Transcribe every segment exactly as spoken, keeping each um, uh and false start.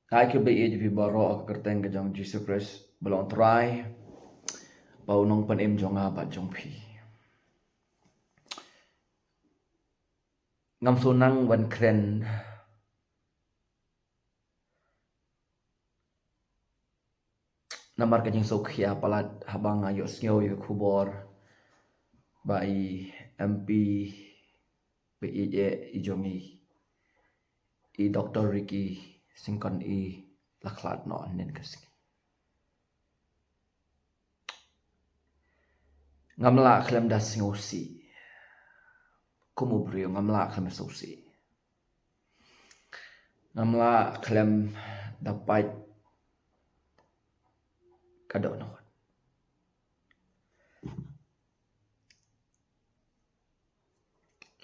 Nga ai khublei ïa phi baroh ha ka kyrteng ka jong Jisu Khrist ba long Trai, ba u nongpynim jong nga bad jong phi. Ngam shu nang ban kren namar ka jingsngewkhia palat haba nga ïohsngew ïa ka khubor ba i M P ba i, i, i jong i, i Doctor Ricky Syngkon i la khlad noh hynnin ka sngi. Ngam lah khlem da sngewsih. Kum u briew ngam lah khlem sngewsih. Ngam lah khlem da pait ka dohnud.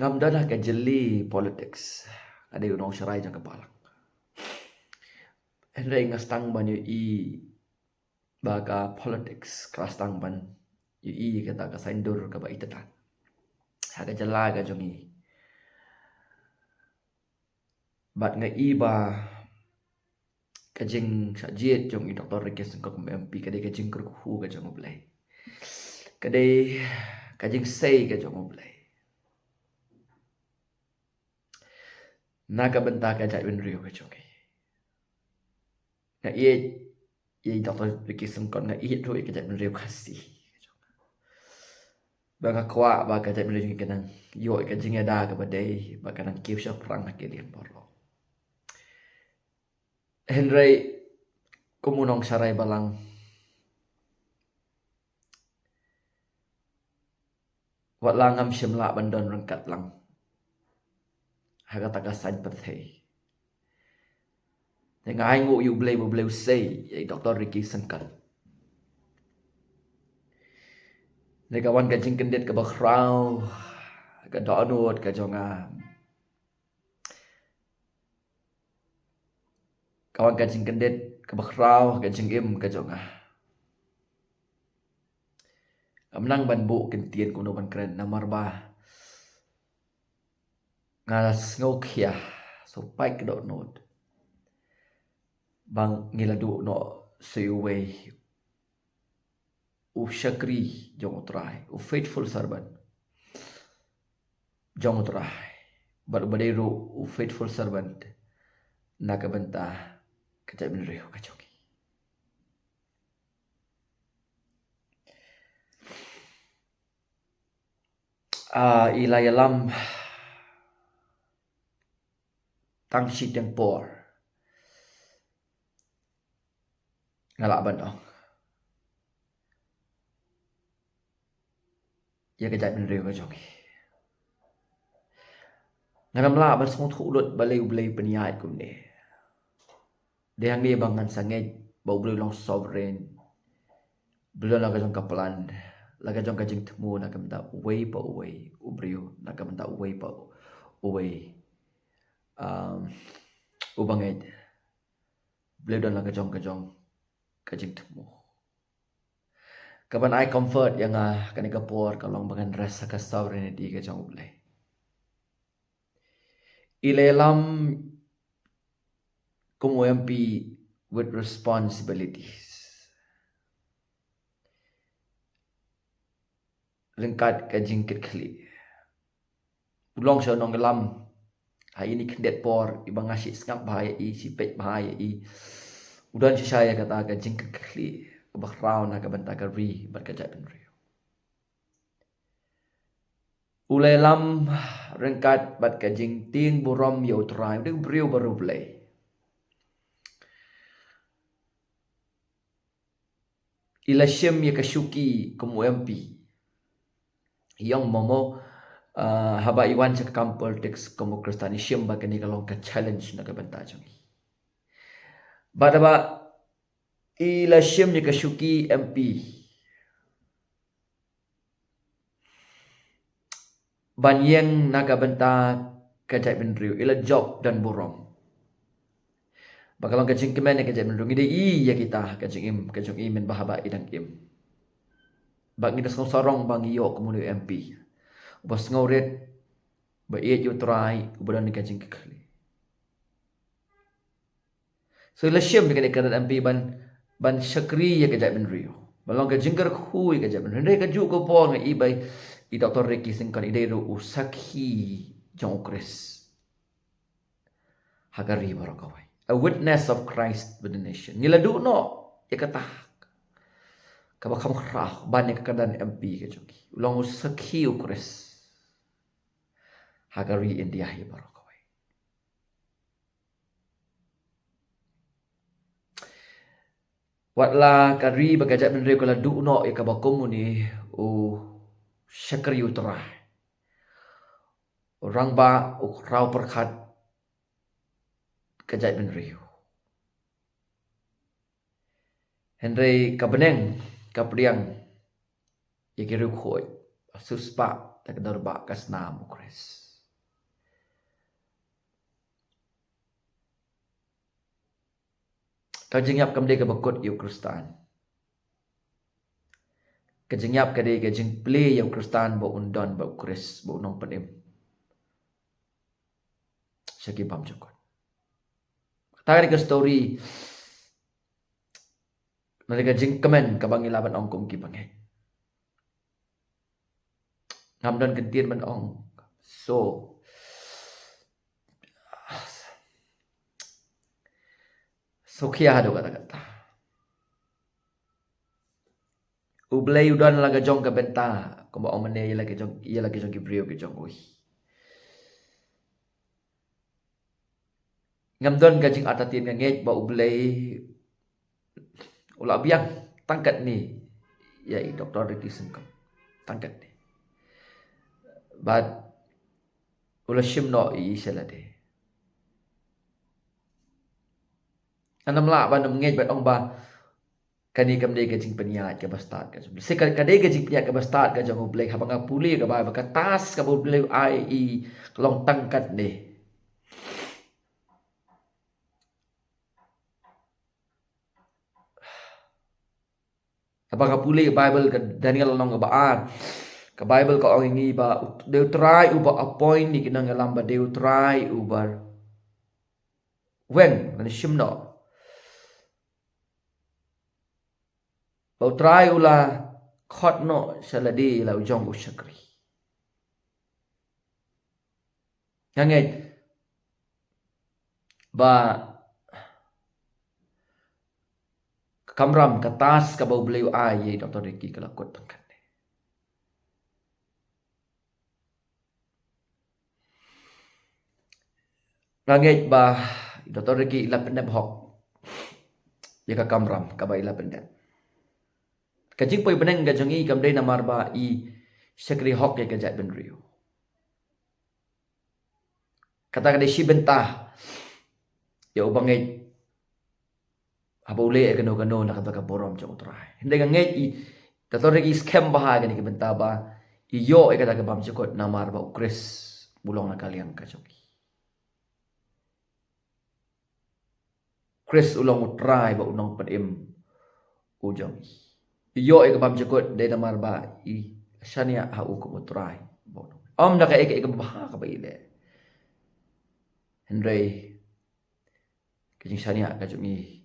Ngam don ha ka jylli politics. Nga dei u nongsharai jong ka balang. Hynrei nga sdang ban ïohi ba ka politics ka la sdang ban ïohi kata ka saiñdur kaba itynnad ha ka jylla ka jong i. Bad nga i ba ka jingshah jied jong i Doctor Ricky Syngkon kum M P ka dei ka jingkyrkhu ka jong U Blei. Ka dei ka jingsei ka jong U Blei na ka bynta ka jaitbynriew ka jong i. Nga ïeit ïa i Doctor Ricky Syngkon, nga ïeit ruh ïa ka jaitbynriew Khasi. Ba nga kwah ba ka jaitbynriew jong ngi kan nang ïoh ïa ka jingïada kaba dei, ba kan nang kiew shaphrang ha ki liang baroh. Hynrei kum u nongsharai balang, wat la ngam shym lah ban don ryngkat lang ha kata ka saiñ pyrthei, te nga ai nguh ïa U Blei ba U Blei u sei ïa i Doctor Ricky Syngkon. Te ka wan ka jingkyndit kaba khraw ha ka dohnud ka jong nga. Ka wan ka jingkyndit kaba khraw ha ka jingim ka jong nga. Ngam nang ban buh kyntien kumno ban kren namar ba nga la sngewkhia, sngewpait ka dohnud ba ngi la duh noh sa uwei u shakri jong U Trai, u faithful servant jong U Trai, bad uba dei ruh u faithful servant na ka bynta ka jaitbynriew ka jong ngi. Ah, i la ïalam tang shiteng por. Nga lah ban ong ïa ka jaitbynriew ka jong ngi. Ngan ym lah ban sngewthuh lut balei U Blei u pynïaid kumne. Dei hangne ba ngan sa ngeit ba U Blei u long sovereign. Ba u don la ka jong ka plan, la ka jong ka jingthmu na ka bynta uwei pa uwei u briew, na ka bynta uwei pa uwei, um, u bangeit. U Blei u don la ka jong ka jong ka jingthmu. Kaban ai comfort ïa nga kane ka por ka long ba ngan rest ha ka sovereignty ka jong U Blei. I la ïalam kum u M P with responsibilities. Ryngkat ka jingkitkhlieh. U long sha u nongïalam ha ine i khyndiat por iba nga shu sngap bha ïa i, shu peit bha ïa i. U don shisha ïa kata ka jingkitkhlieh kaba khraw na ka bynta ka ri bad ka jaitbynriew. U la ïalam ryngkat bad ka jingtieng burom ïa U Trai, u dei u briew bariewblei. I la shim ïa ka shuki kum u M P. I ong mo mo, ah, haba i wan sha ka kam politics kum u Khristan, i shim ba kane ka long ka challenge na ka bynta jong i. Bad haba i la shim ïa ka shuki M P ban ïeng na ka bynta ka jaitbynriew, i la jop don burom. Ba ka long ka jingkmen ïa ka jaitbynriew, ngi da ïohi ïa kita ha ka jingim ka jong i mynba haba i dang im. Ba ngi da sngewsarong ba ngi ïoh kum une u M P uba sngewrit, ba ïeit ïa U Trai, uba don ka jingkitkhlieh. So la shim ïa kane ka M P ban, ban shakri ïa ka jaitbynriew, ban long ka jingkyrkhu ïa ka jaitbynriew. Hynrei kajuh ka por nga i ba i Doctor Ricky Syngkon i dei ruh u sakhi jong u Khrist ha ka ri baroh kawei. A witness of Christ with the nation. Ngi la duh noh ïa kata kaba kham khraw ban ïa ka kyrdan M P ka jong ki. U long u sakhi u Khrist ha ka ri India hi baroh kawei. Wat la ka ri bad ka jaitbynriew ka la duh noh ïa kaba kum une, u shakri u Trai, u rangbah, u khraw pyrkhat ka jaitbynriew. Hynrei ka bneng ka pdiang ïa ki riewkhuid, siewspah da ka dorbah ka snam u Khrist. Ka jingïap kam dei kaba kut ïa u Khristan. Ka jingïap ka dei ka jingplie ïa u Khristan ba un don bad u Khrist, ba un nongpynim sha ki bymjukut. Kata ka dei ka story, na dei ka jingkmen kaba ngi lah ban ong kum ki bangeit. Ngam don kyntien ban ong. So, so khia haduh katta katta. U Blei u don la ka jong ka bynta, kumba ong mynne, ïa la ka jong, ïa la ka jong ki briew ka jong u. Ngam don ka jingartatien, nga ngeit ba U Blei u la biang tang katne ïa i Doctor Ricky Syngkon. Tang katne. Bad u la shim noh ïa i sha lade. Ngam lah ban ym ngeit ban ong ba kane kam dei ka jingpynïaid kaba stad ka jong U Blei. Shisha ka, ka dei ka jingpynïaid kaba stad ka jong U Blei. Haba nga pule ka Baibl, ka task kaba U Blei u ai ïa i ka long tang katne. Haba nga pule ka Baibl, ka Daniel lynnong kaba ar, ka Baibl ka ong ïa ngi ba u, dei U Trai uba appoint ïa ki nongïalam, ba dei U Trai uba weng, ngan shim noh. Ba U Trai u la khot noh sha lade la u jong u shakri. Nga ngeit ba ka kamram, ka task kaba U Blei u ai ïa i Doctor Ricky ka la kut tang katne. Nga ngeit ba i Doctor Ricky i la pyndep hok ïa ka kamram kaba i la pyndep. Ka jingpoi bneng ka jong i kam dei namar ba i shakri hok ïa ka jaitbynriew. Kata ka dei shi bynta ïa u bangeit haba u leh ïa kano kano na ka bynta ka burom jong U Trai. Hynrei nga ngeit i Doctor Ricky i skhem bha ïa kane ka bynta ba i ïoh ïa kata ka bymjukut namar ba u Khrist u long na ka liang ka jong i. Khrist u long U Trai bad u nongpynim u jong i. I ïoh ïa ka bymjukut dei namar ba i shaniah ha u kum U Trai. Ym da kaei kaei kaba bha kaba i leh. Hynrei ka jingshaniah ka jong i,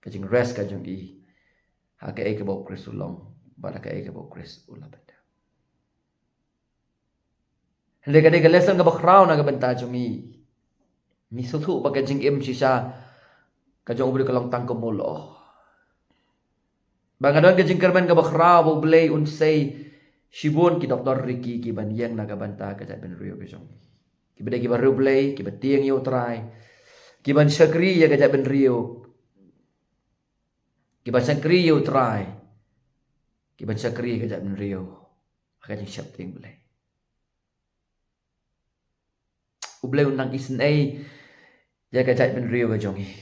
ka jingres ka jong i ha kaei kaba u Khrist u long bad ha kaei kaba u Khrist u la pyndep. Hynrei ka dei ka lesson kaba khraw na ka bynta jong ngi. Ngi sngewthuh ba ka jingim shisha ka jong u briew ka long tang kumno lyoh. Ba nga don ka jingkyrmen kaba khraw ba U Blei un sei shibun ki Doctor Ricky ki ban ïeng na ka bynta ka jaitbynriew ka jong ngi. Ki ba dei ki ba riewblei, ki ba tieng ïa U Trai, ki ban shakri ïa ka jaitbynriew, ki ban shakri ïa U Trai, ki ban shakri ïa ka jaitbynriew ha ka jingsheptieng Blei. U Blei un nang isynei ïa ka jaitbynriew ka jong ngi.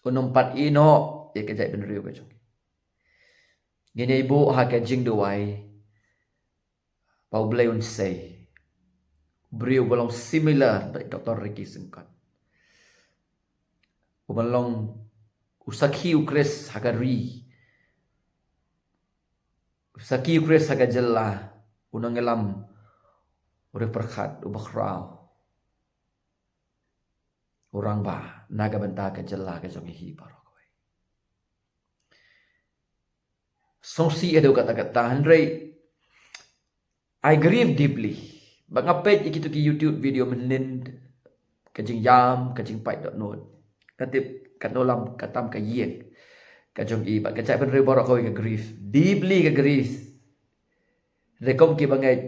Un ym pat ïehnoh ïa ka jaitbynriew ka jong ngi. Ngin ïai buh ha ka jingduwai ba U Blei un sei u briew uba long similar bad Doctor Ricky Syngkon, uba long u sakhi u Khrist ha ka ri, u sakhi u Khrist ha ka jylla, u nongïalam, u riewpyrkhat uba khraw. u rangbah na ka bynta ka jylla ka jong i hi baroh kawei. Sngewsih ïa u kata kata, hynrei I grieve deeply. Ba nga peit ïa kitu ki YouTube video mynnin, ka jingïam, ka jingpait dohnud. Ka tip ka nonglam ka tam ka ïing ka jong i bad ka jaitbynriew baroh kawei ka grieve. Deeply ka grieve. Hynrei kum ki bangeit,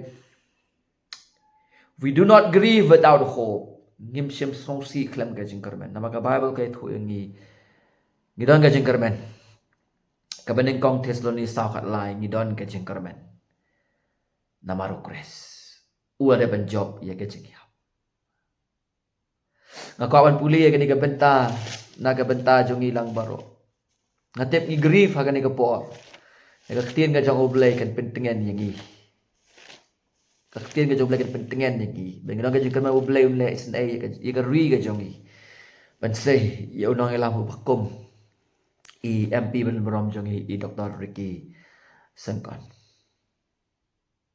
we do not grieve without hope. Ngim shym sngewsih khlem ka jingkyrmen. Namar ka Bible ka ïathuh ïa ngi, ngi don ka jingkyrmen. Kaba nyngkong Thessaloni saw khatlai, ngi don ka jingkyrmen namar u Khrist. U la dep ban jop ïa ka jingïap. Nga kwah ban pule ïa kane ka bynta na ka bynta jong ngi lang baroh. Nga tip ngi grieve ha kane ka por. Ïa ka ktien ka jong U Blei kan pyntngen ïa ngi. Ka ktien ka jong U Blei kan pyntngen ïa ngi. Ba ngi don ka jingkyrmen, U Blei un leh isynei ïa ka, ïa ka ri ka jong ngi. Ban sei ïa u nongïalam uba kum i M P ban burom jong ngi, i Doktor Ricky Syngkon.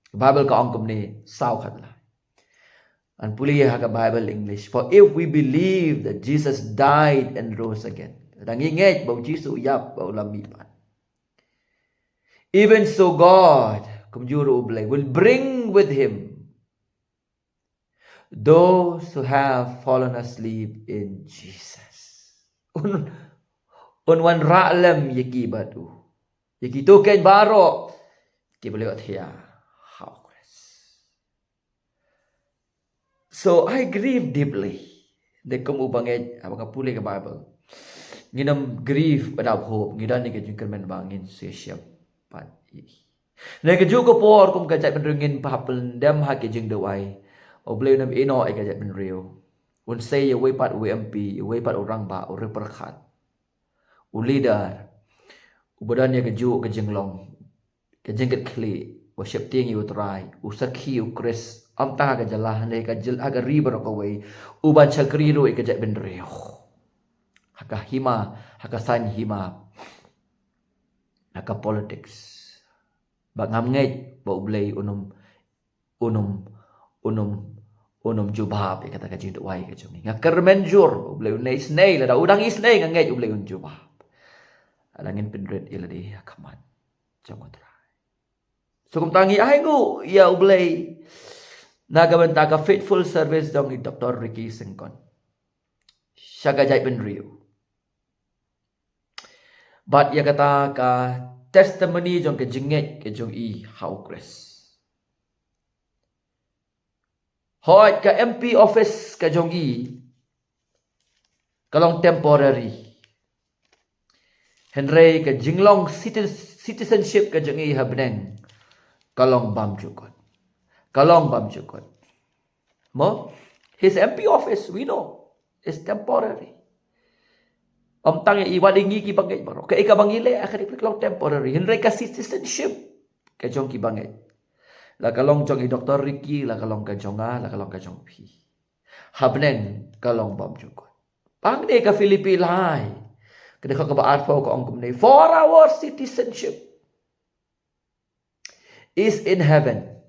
Bible ka ong kumne, saw khatlai. Ngan pule ha ka Bible English. For if we believe that Jesus died and rose again. Lada ngi ngeit ba u Jisu u ïap bad u la mih pat. Even so God, kumjuh ruh U Blei, will bring with him those who have fallen asleep in Jesus. Un, un wanrah lem ïa ki bad u. Ïa kito ken baroh kiba la ïohthiah ha u Khrist. So I grieve deeply. Dei kum u bangeit, haba nga pule ka Bible. Ngin ym grieve without hope. Ngi don ïa ka jingkyrmen ba ngin sa ïashem pat ïa i. Na kajuh ka por kum ka jaitbynriew ngin hap pyndem ha ka jingduwai. U Blei un ym ïehnoh ïa ka jaitbynriew. Un sei ïa uwei pat u M P, uwei pat u rangbah, u riewpyrkhat, u leader, uba don ïa kajuh ka jinglong, ka jingkitkhlieh, u sheptieng ïa U Trai, u sakhi ïa u Khrist, ym tang ha ka jylla, hynrei ha ka jylla, ha ka ri baroh kawei, u ban shakri ruh ïa ka jaitbynriew. Ha ka hima, ha ka saiñ hima, ha ka politics. Ba ngam ngeit ba U Blei un ym, un ym, un ym, un ym jubab ïa kata ka jingduwai ka jong ngi. Nga kyrmen jur, U Blei un isynei, lada u dang isynei nga ngeit U Blei un jubab. Lada ngin pynrit ïa lade ha khmat jong U Trai. So kumta ngi ainguh ïa U Blei na ka bynta ka faithful service jong i Doktor Ricky Syngkon sha ka jaitbynriew. Bad ïa kata ka testimony jong ka jingngeit ka jong i ha u Khrist. Hooid, ka M P office ka jong i ka long temporary. Hynrei ka jinglong citi-, citizenship ka jong i ha bneng ka long bymjukut. Ka long bymjukut. Mo, his M P office, we know, is temporary. Ym tang ïa i, wat ïa ngi ki bangeit baroh. Kaei kaba ngi leh ha kane ka pyrthei ka long temporary. Hynrei ka citizenship ka jong ki bangeit, la ka long jong i Doktor Ricky, la ka long ka jong nga, la ka long ka jong phi, ha bneng ka long bymjukut. Hangne ka Philippi lai, ka dkhot kaba arphew ka ong kumne, for our citizenship is in heaven,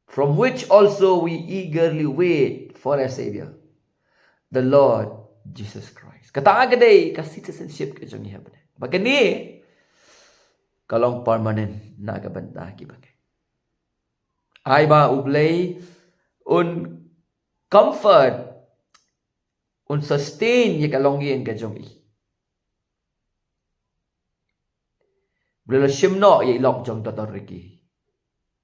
from which also we eagerly wait for a Savior, the Lord Jesus Christ. Kata ka dei ka citizenship ka jong ngi ha bneng. Ba kane ka long permanent na ka bynta ki bangeit. Ai ba U Blei un comfort, un sustain ïa ka longïing ka jong i. U Blei u la shim noh ïa i lok jong Doktor Ricky.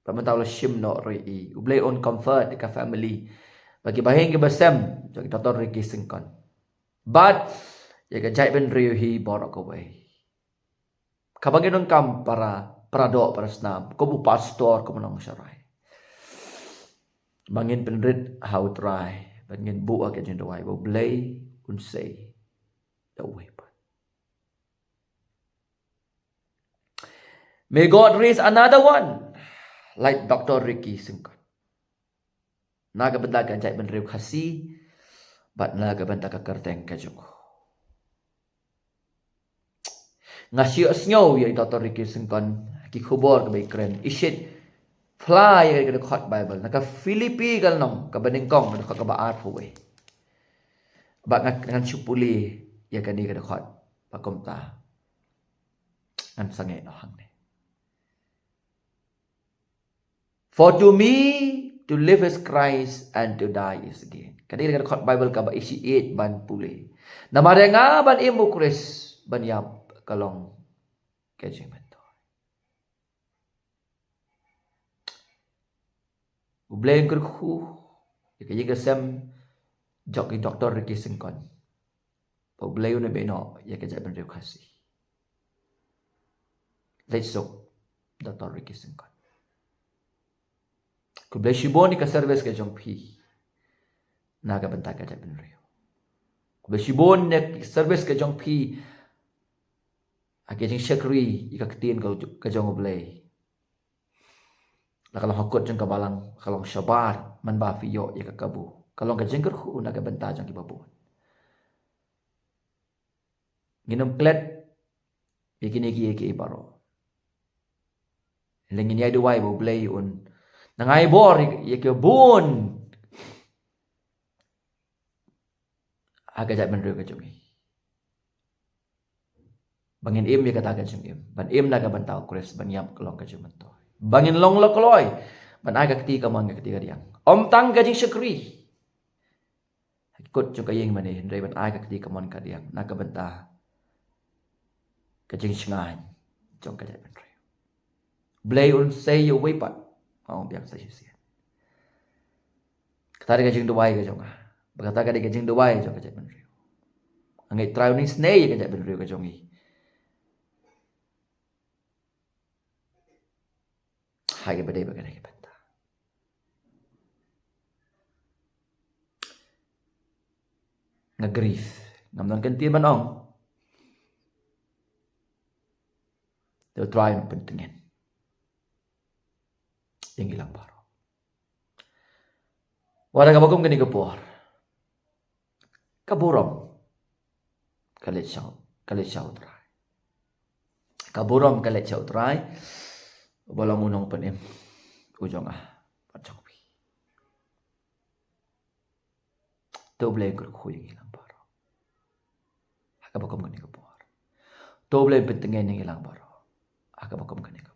Bad mynta u la shim noh ruh ïa i. U Blei un comfort ïa ka family, bad ki bahaïing ki basem jong Doktor Ricky Syngkon, bad ïa ka jaitbynriew hi baroh kawei. Kaba ngin donkam para, para doh, para snam, kum u pastor, kum u nongsharai, ba ngin pynrit ha U Trai, ba ngin buh ha ka jingduwai ba U Blei un sei da uwei pat. May God raise another one like Doktor Ricky Syngkon. Na ka bynta ka jaitbynriew Khasi, bad na ka bynta ka kyrteng ka jong u. Nga shu ïohsngew ïa i Doktor Ricky Syngkon ki khubor kaba i kren. I shit phla ïa ka dkhot Bible na ka Philippi ka lynnong kaba nyngkong, ka dkhot kaba arphew wei. Ba ngan, ngan shu pule ïa kane ka dkhot ba kumta. Ngan sangeh noh hangne. For to me to live is Christ and to die is gain. Kane ka dkhot Bible kaba i shu ïeit ban pule. Namar ïa nga ban im u Khrist, ban ïap ka long ka jingmyntoi. U Blei un kyrkhu ïa ka ïing ka sem jong i Doctor Ricky Syngkon. Ba U Blei un ïehnoh ïa ka jaitbynriew Khasi. Leit suk Doctor Ricky Syngkon. Khublei shibun ïa ka service ka jong phi na ka bynta ka jaitbynriew. Khublei shibun ïa ka service ka jong phi ha ka jingshakri ïa ka ktien ka, ka jong U Blei. La ka long ha kut jong ka balang, la ka long shabar man ba phi ïoh ïa ka kabu. Ka long ka jingkyrkhu na ka bynta jong kiba bun. Ngin ym klet ïa kine kiei kiei baroh. Lei ngin ïai duwai ba U Blei un nang ai bor ïa kiba bun ha ka jaitbynriew ka jong ngi. Ba ngin im ïa kata ka jingim, ban im na ka bynta U Khrist, ban ïap ka long ka jingmyntoi. Ba ngin long la kloi ban ai ka kti kamon ka kti kadiang. Ym tang ka jingshakri ha ki kut jong ka ïing mane, hynrei ban ai ka kti kamon kadiang na ka bynta ka jingshngaiñ jong ka jaitbynriew. Blei un sei ïa uwei pat, ma ong biang sa shisien. Kata dei ka jingduwai ka jong nga. Ba kata ka dei ka jingduwai jong ka jaitbynriew. Nga ngeit Trai un isynei ïa ka jaitbynriew ka jong ngi ha kaba dei ba kane ka bynta. Nga grief, ngam don kyntien ban ong. Te U Trai un pyntngen ïa ngi lang baroh. Wat la kaba kum kane ka por, ka burom ka leit sha, ka leit sha U Trai. Ka burom ka leit sha U Trai, uba long u nongpynim u jong nga bad jong phi. To U Blei un kyrkhu ïa ngi lang baroh ha kaba kum kane ka por. To U Blei un pyntngen ïa ngi lang baroh ha kaba kum kane ka